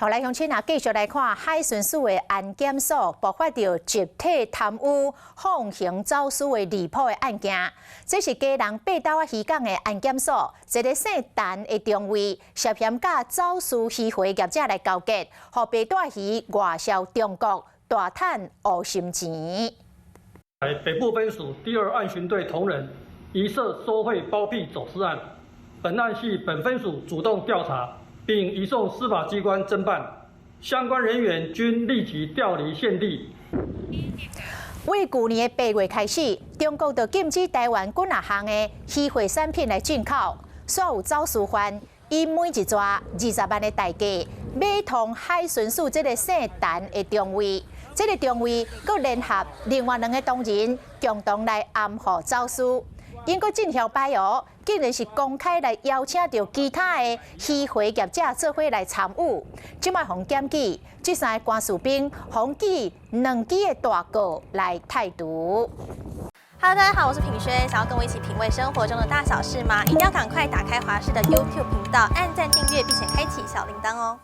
好，來鄉親啊，繼續來看海巡署的安檢所爆發著集體貪污、放行走私的離譜的案件。這是基隆八斗仔漁港的安檢所，一个姓陳的中尉涉嫌佮走私漁貨業者來勾結，予白帶魚外銷中國，大趁烏心錢。北部分署第二岸巡隊同仁疑涉收賄包庇走私案，本案系本分署主動調查，並移送司法機關偵辦，相關人員均立即調離現地。為舊年的8月開始，中國就禁止台灣幾若項的漁貨產品來進口，所有走私犯以每一逝20萬的代價買通海巡署這个姓陳的中尉，這个中尉閣聯合另外兩个同仁共同來掩護走私。𪜶閣真囂擺哦，竟然是公開來邀請著其他的漁貨業者做伙來參與。這擺予檢舉，這三个官士兵予記兩支的大告來汰除。 Hello，大家好，我是品軒，想要跟我一起品味生活中的大小事嗎？一定要趕快打開華視的 YouTube 頻道，按讚訂閱，並且開啟小鈴鐺哦。